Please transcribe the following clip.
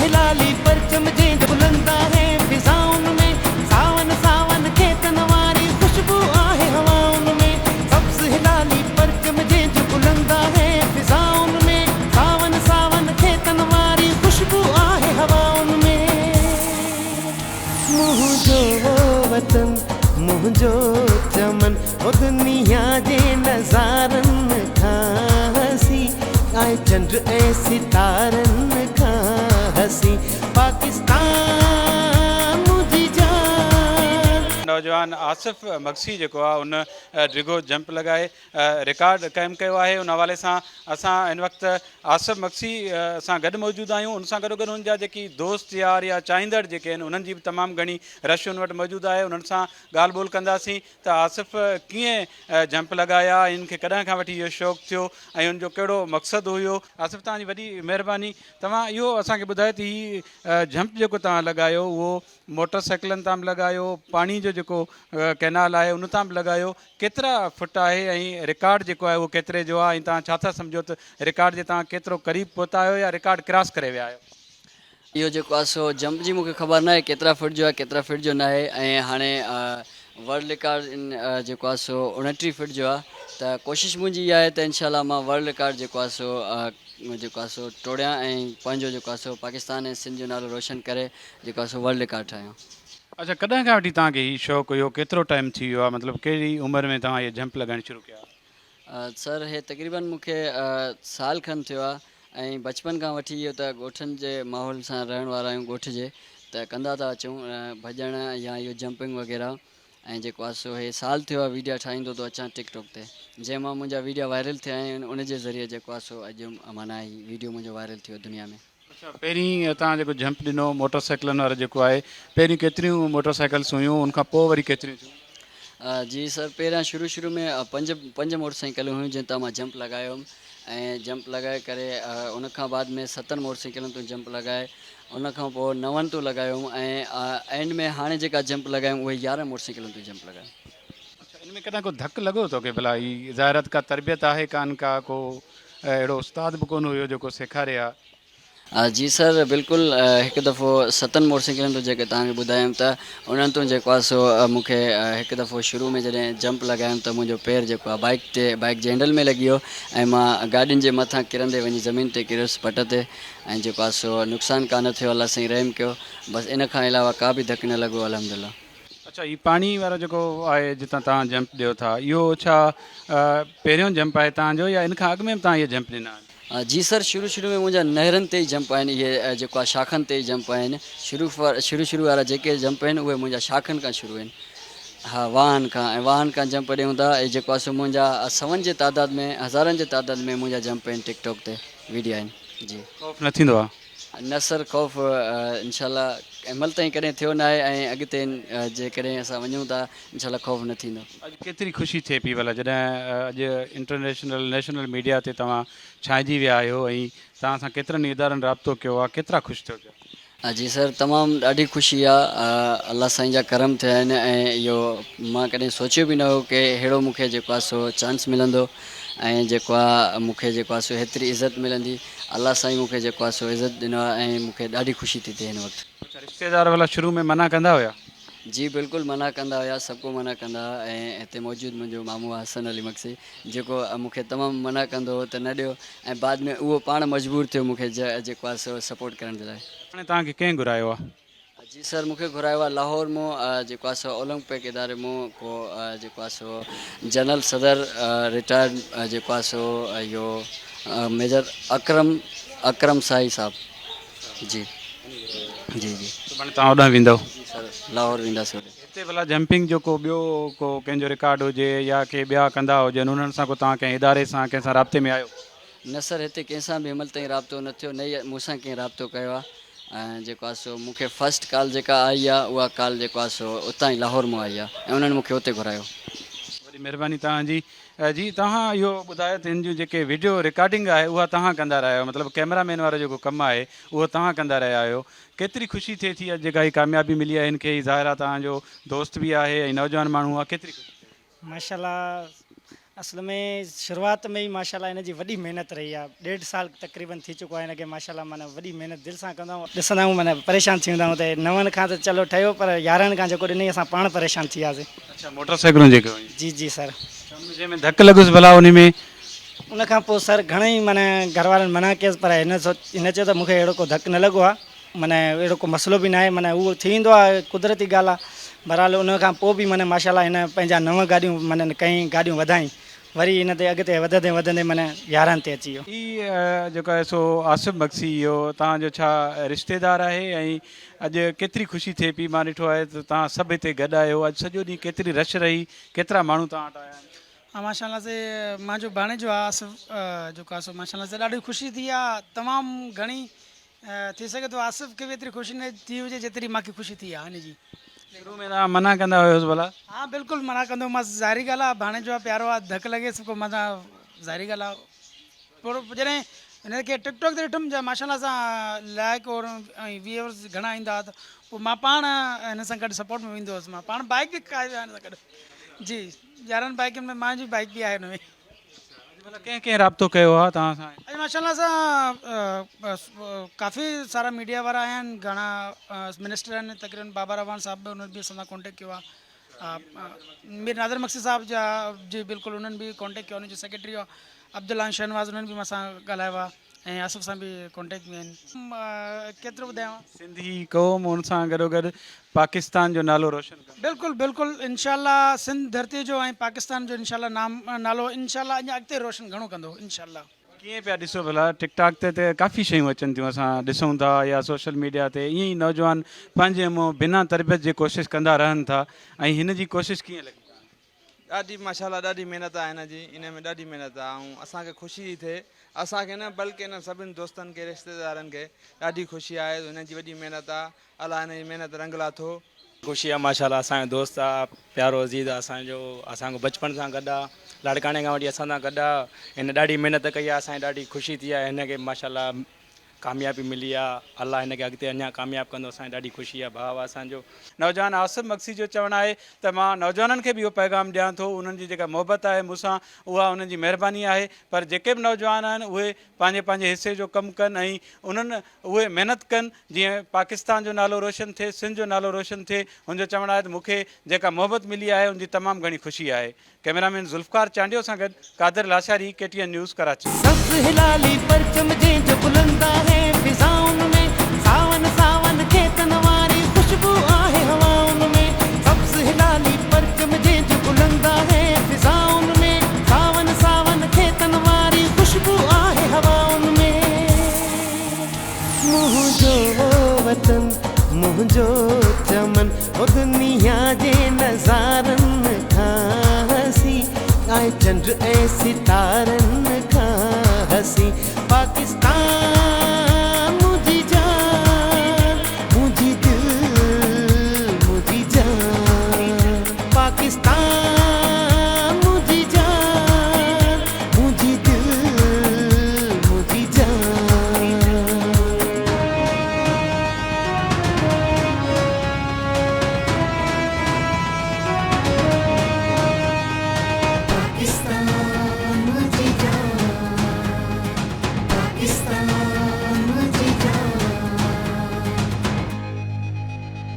هلالي پرچم جنهن جو بلند آهي فضائن ۾، ساون ساون کيتن واري خوشبو آهي هوائن ۾، سبز هلالي پرچم جنهن جو بلند آهي فضائن ۾، ساون ساون کيتن واري خوشبو آهي هوائن ۾. منهنجو وطن منهنجو چمن هو دنيا جي نظارن کان حسين آهي چنڊ ۽ ستارن کان حسين پاڪستان منهنجي جان. نوجوان آصف مگسي جيڪو آهي ان ڊگهو جمپ لڳائي رڪارڊ قائم ڪيو آهي ان حوالي سان اسان هن وقت آصف مگسي سان گڏ موجود آهيون ان سان گڏوگڏ ان جا جيڪي دوست يار يا چاهيندڙ جيڪي آهن انهن جي به تمام گهڻي رش ان وٽ موجود آهي انهن سان ڳالهه ٻولهه ڪنداسين ته آصف ڪيئن جمپ لڳايا ۽ ان کي ڪڏهن کان وٺي اهو شوق ٿيو ۽ ان جو ڪهڙو مقصد هيو. آصف توهان جي وڏي مهرباني توهان اهو اسان کي ٻڌايو ته هي جمپ جيڪو توهان لڳايو اهو موٽر سائيڪلن تان به لڳايو پاڻي جو جيڪو ڪئنال آهي ان تان به لڳايو ڪيترا فٽ آهي ۽ رڪارڊ جيڪو آهي اهو ڪيتري جو آهي ۽ توهان ڇا ٿا سمجهو ته رڪارڊ جي توهان ڪيترو قريب پهتا آهيو يا رڪارڊ ڪراس ڪري ويا آهيو. اهو جيڪو آهي سو جمپ جي مونکي خبر ناهي ڪيترا فٽ جو آهي ڪيترا فٽ جو ناهي ۽ هاڻي ورلڊ رڪارڊ جيڪو آهي سو 29 فٽ جو آهي ته ڪوشش منهنجي اها آهي ته انشاء الله مان ورلڊ رڪارڊ جيڪو آهي سو جيڪو آهي سو ٽوڙيان ۽ پنهنجو جيڪو آهي سو پاڪستان ۽ سنڌ جو نالو روشن ڪري جيڪو آهي سو ورلڊ رڪارڊ ٺاهيان. اڇا ڪڏهن کان وٺي توهان کي هي شوق هيو ڪيترو ٽائيم ٿي ويو آهي مطلب ڪهڙي عمر ۾ توهان اهي جمپ لڳائڻ شروع ڪيا. سر هي تقريبن مون کي سال کن ٿيو آهي ۽ بچپن کان وٺي اهو ته ڳوٺن جي ماحول سان رهڻ وارا آهيون ڳوٺ جي ته ڪندا ٿا اچون ڀڄڻ يا اهو جمپنگ وغيره ۽ جيڪو آهي سو هي سال ٿيو آهي ويڊيا ٺاهيندو ٿو اچان ٽڪ ٽاڪ تي جنهن مان منهنجا ويڊيا وائرل ٿيا آهن ان جي ذريعي جيڪو آهي سو اڄ معنيٰ هي ويڊيو منهنجو وائرل ٿيو دنيا ۾. اڇا پهرين توهان جيڪو جمپ ڏنو موٽر سائيڪلن وارو جيڪو آهي پهرين ڪيتريون موٽر سائيڪلس هيون ان کان پوء وري ڪيتريون ٿيون؟ جي سر پهريان شروع شروع ۾ پنج موٽر سائيڪلون هيون جنهن تان مان جمپ لڳايو هيم ۽ جمپ لڳائي ڪري ان کان بعد ۾ ستن موٽر سائيڪلن تون جمپ لڳائي ان کان پوء نون تون لڳايو هيم ۽ اينڊ ۾ هاڻي جيڪا جمپ لڳايم اهي 11 موٽر سائيڪلن تون جمپ لڳايم. اڇا ان ۾ ڪڏهن ڪو ڌڪ لڳو توکي ڀلا هي ظاهر آهي ته ڪا تربيت آهي ڪانه ڪا ڪو اهڙو استاد به ڪونه هيو جيڪو سيکاري ها. جي سر بلڪل هڪ دفعو ستن موٽر سائيڪلن تون جيڪي توهان کي ٻڌايم ته انهن تون جيڪو آهي سو مون کي هڪ دفعو شروع ۾ جڏهن جمپ لڳايم ته منهنجو پير جيڪو آهي بائيڪ تي بائيڪ جي هينڊل ۾ لڳي ويو ۽ مان گاڏين جي مٿان ڪرندي وڃي زمين تي ڪريس پٽ تي ۽ جيڪو آهي سو نقصان ڪانه ٿيو الله سائين رحم ڪيو بس ان کان علاوه ڪا به ڌڪ نه لڳو الحمدالله. اڇا هي پاڻي وارو جيڪو آهي جتان توهان جمپ ڏيو ٿا اهو ڇا پهريون جمپ آهي توهان جو يا ان کان اڳ ۾ به توهان اهي جمپ ڏنا آهن؟ جي سر شروع شروع ۾ منهنجا نهرن تي ئي جمپ آهن اهي جيڪو آهي شاخن تي ئي جمپ آهن شروع شروع شروع وارا جيڪي جمپ آهن اهي منهنجا شاخن کان شروع آهن ها واهن کان ۽ واهن کان جمپ ڏيون ٿا ۽ جيڪو آهي سو منهنجا سون جي تعداد ۾ هزارن جي تعداد ۾ منهنجا جمپ آهن ٽڪ ٽاڪ تي ويڊيا آهن جي. خوف نه ٿيندو آهي؟ نه سر خوف انشاء الله هن مهل تائين ڪڏهن ٿيو ناهي ۽ اڳتي جيڪڏهن اسان وڃون ٿا انشاء الله خوف نه ٿيندو. اڄ ڪيتري خوشي ٿئي پئي ڀلا جڏهن اڄ انٽرنيشنل نيشنل ميڊيا تي توهان ڇانئجي ويا آهيو ۽ توهان سان ڪيترن ئي ادارن رابطو ڪيو آهي ڪيترا خوش ٿيو پيا. جي سر تمام ڏاڍي خوشي آ الله سائين جا ڪرم ٿيا آهن ۽ اهو مان ڪڏهن سوچيو به نه هو ڪي ههڙو مون کي جيڪو آ سو چانس ملندو ۽ جيڪو آ مون کي جيڪو آ سو هيتري عزت ملندي الله سائين مون کي جيڪو آ سو عزت ڏنو آ ۽ مون کي ڏاڍي خوشي ٿي ٿئي هن وقت. اڇا رشتيدار ڀلا شروع ۾ منع ڪندا هيا؟ جي بلڪل منع ڪندا هيا سڀ ڪو منع ڪندا ها ۽ هتي موجود منهنجو مامو آ حسن علي مگسي جيڪو مون کي تمام منع ڪندو هو ته نه ڏيو ۽ بعد ۾ اهو پاڻ مجبور ٿيو مون کي جيڪو آهي سو سپورٽ ڪرڻ جي لاء. هاڻي توهان کي ڪنهن گهرايو آهي؟ جي سر مون کي گهرايو آهي لاهور مون جيڪو آهي سو اولمپڪ اداري مون ڪو جيڪو آهي سو جنرل صدر رٽائرڊ جيڪو آهي سو اهو ميجر اڪرم اڪرم ساهي صاحب جي جي جي. سڀاڻي توهان اوڏانهن ويندؤ؟ جي سر لاهور وينداسين اوڏي. هتي ڀلا جمپنگ جو ڪو ٻيو ڪو ڪنهن جو رڪارڊ هجي يا ڪي ٻيا ڪندا هجن انهن سان ڪو توهان ڪنهن اداري سان ڪنهن سان رابطي ۾ آهيو؟ نه سر هتي ڪنهن سان به هن مهل تائين رابطو نه ٿيو نه ئي مون سان ڪنهن رابطو ڪيو آهي ۽ جيڪو آهي سو مون کي فرسٽ ڪال جيڪا آئي آهي اها ڪال جيڪو آهي سو اتان ئي لاهور مون آئي آهي ۽ انهن مون کي اتي گهرايو. وڏي مهرباني توهان جي. جي توهان اهو ٻڌايو ته هن جون جيڪي وڊيو رڪارڊنگ آهي اها توهان ڪندا رهيا آهيو مطلب ڪئميرا مين وارو جيڪو ڪم آهي اهو توهان ڪندا رهيا آهيو ڪيتري خوشي ٿئي ٿي اڄ جيڪا هي ڪاميابي ملي آهي هن کي هي ظاهر آهي توهان جو دوست به آهي ۽ نوجوان ماڻهو آهي ڪيتري خوشي ٿئي ٿي. ماشاءالله اصل ۾ شروعات ۾ ئي ماشاء الله هن جي وڏي محنت رهي آهي ڏيڍ سال تقريبن ٿي چڪو آهي هن کي ماشاء الله معنيٰ وڏي محنت دل سان ڪندا آهيون ڏسندا آهيون معنيٰ پريشان ٿي ويندا آهيون ته نون کان ته چلو ٺهيو پر يارهن کان جيڪو ڏنئي اسان پاڻ پريشان ٿي وياسين. اڇا موٽر سائيڪلون جيڪي هيون. جي جي سر. اڇا ان ۾ جنهن ۾ ڌڪ لڳس ڀلا انهي ۾. ان کان پوء سر گهڻئي معنيٰ گهر وارن منع ڪيس پر هن سوچ هن چيو ته مون کي اهڙو ڪو ڌڪ نه لڳو آهي معنيٰ اهڙو ڪو مسئلو به ناهي معنيٰ اهو ٿي ويندو آهي قدرتي ڳالهه آهي بهرحال ان کان پوء به معنيٰ ماشاء الله هن پنهنجا نو گاڏيون معنيٰ ڪئين گاڏيون وڌائين وري ان تي اڳتي وڌندي وڌندي معنيٰ يارهن تي اچي ويو. هي جيڪو آهي سو آصف مگسي اهو توهان جو ڇا رشتيدار آهي ۽ اڄ ڪيتري خوشي ٿئي پئي مان ڏٺو آهي ته توهان سڀ هتي گڏ آهيو اڄ سڄو ڏينهن ڪيتري رش رهي ڪيترا ماڻهو توهان وٽ آيا آهن. ها ماشاء الله سي مانجو ڀاڻيجو آ آصف جيڪو آ سو ماشاء الله سي ڏاڍي خوشي ٿي آ تمام گهڻي ٿي سگهي ٿو آصف کي به ايتري خوشي نه ٿي هجي جيتري مانکي خوشي ٿي آ هن جي. شروع ۾ توهان منع ڪندا هيوس ڀلا. ها بلڪل منع ڪندو هومانس ظاهري ڳالهه آ ڀاڻيجو آ پيارو آ ڌڪ لڳيس پوء معنيٰ ظاهري ڳالهه آ پر جڏهن هن کي ٽڪ ٽاڪ تي ڏٺم جا ماشاء الله سان لائڪ اور ۽ ويورز گهڻا ايندا ته پوء مان پاڻ هن سان گڏ سپورٽ ۾ ويندو هوس مان پاڻ بائيڪ به ڪاهي ويو آهيان هن سان گڏ جي يارن بائيڪن ۾ مانجي بائيڪ به آهي ان ۾. اڄ ڀلا ڪنهن ڪنهن رابطو ڪيو آهي توهان سان؟ اڄ ماشاء الله سان ڪافي سارا ميڊيا وارا آيا آهن گهڻا منسٽر آهن تقريبن بابر اعواڻ صاحب به انهن به اسان سان ڪانٽيڪٽ ڪيو آهي مير نادر مگسي صاحب جا جي بلڪل انهن به ڪانٽيڪٽ ڪيو انهن جو سيڪريٽري آهي عبدالله شهنواز انهن به مان سان ڳالهايو آهي ۽ آصف سان به ڪانٽيڪٽ ۾ آهن. ڪيترو ٻڌايانو. سنڌي قوم ان سان گڏوگڏ پاڪستان جو نالو روشن ڪندو. بلڪل بلڪل انشاء الله سنڌ ڌرتي جو ۽ پاڪستان جو انشاء الله نام نالو انشاء الله اڃا اڳتي روشن گهڻو ڪندو انشاء الله. ڪيئن پيا ڏسو ڀلا ٽڪ ٽاڪ تي ته ڪافي شيون اچن ٿيون اسان ڏسون ٿا يا سوشل ميڊيا تي ائين ئي نوجوان پنهنجي منهن بنا تربيت جي ڪوشش ڪندا رهن ٿا ۽ هن جي ڪوشش ڪيئن لڳي توهان کي. ڏاڍي ماشاء الله ڏاڍي محنت آهي هن جي انهي ۾ ڏاڍي محنت آهي ۽ اسان کي خوشي ٿي ٿئي اسان کي نه بلڪه انهن سڀني دوستن کي رشتيدارن کي ڏاڍي خوشي آهي هن جي وڏي محنت آهي الله هن جي محنت رنگ لاٿو. خوشي آ ماشاء الله اسان جو دوست آ پيارو عزيز آ اسان جو اسان کان بچپن سان گڏ آ لاڙڪاڻي کان وٺي اسان سان گڏ آ هن ڏاڍي محنت ڪئي آ اسان کي ڏاڍي خوشي ٿي آ هن کي ماشاء الله ڪاميابي ملي آ الله هن کي اڳتي اڃا ڪامياب ڪندو اسان کي ڏاڍي خوشي آ ڀاء آ اسان جو. نوجوان آصف مگسي جو چوڻ آهي ته مان نوجوانن کي به اهو پيغام ڏيان ٿو انهن جي جيڪا محبت آهي مون سان اها انهن جي مهرباني آهي پر جيڪي به نوجوان آهن اهي پنهنجي پنهنجي حصي جو ڪم ڪن ۽ انهن اهي محنت ڪن جيئن پاڪستان جو نالو روشن ٿئي سنڌ جو نالو روشن ٿئي هن جو چوڻ آهي ته مون کي جيڪا محبت ملي آهي ان جي تمام گهڻي خوشي آهي ڪئميرا مين ذوالفقار چانڊيو سان گڏ Qadir Lashari, K T N news, Karachi. سبز هلالي پرچم جنهن جو بلند آهي فضائن ۾، ساون ساون کيتن واري خوشبو آهي هوائن ۾، سبز هلالي پرچم جنهن جو بلند آهي فضائن ۾، ساون ساون کيتن واري خوشبو آهي هوائن ۾. منهنجو وطن منهنجو چمن هو دنيا جي نظارن کان حسين آهي چنڊ ۽ ستارن کان.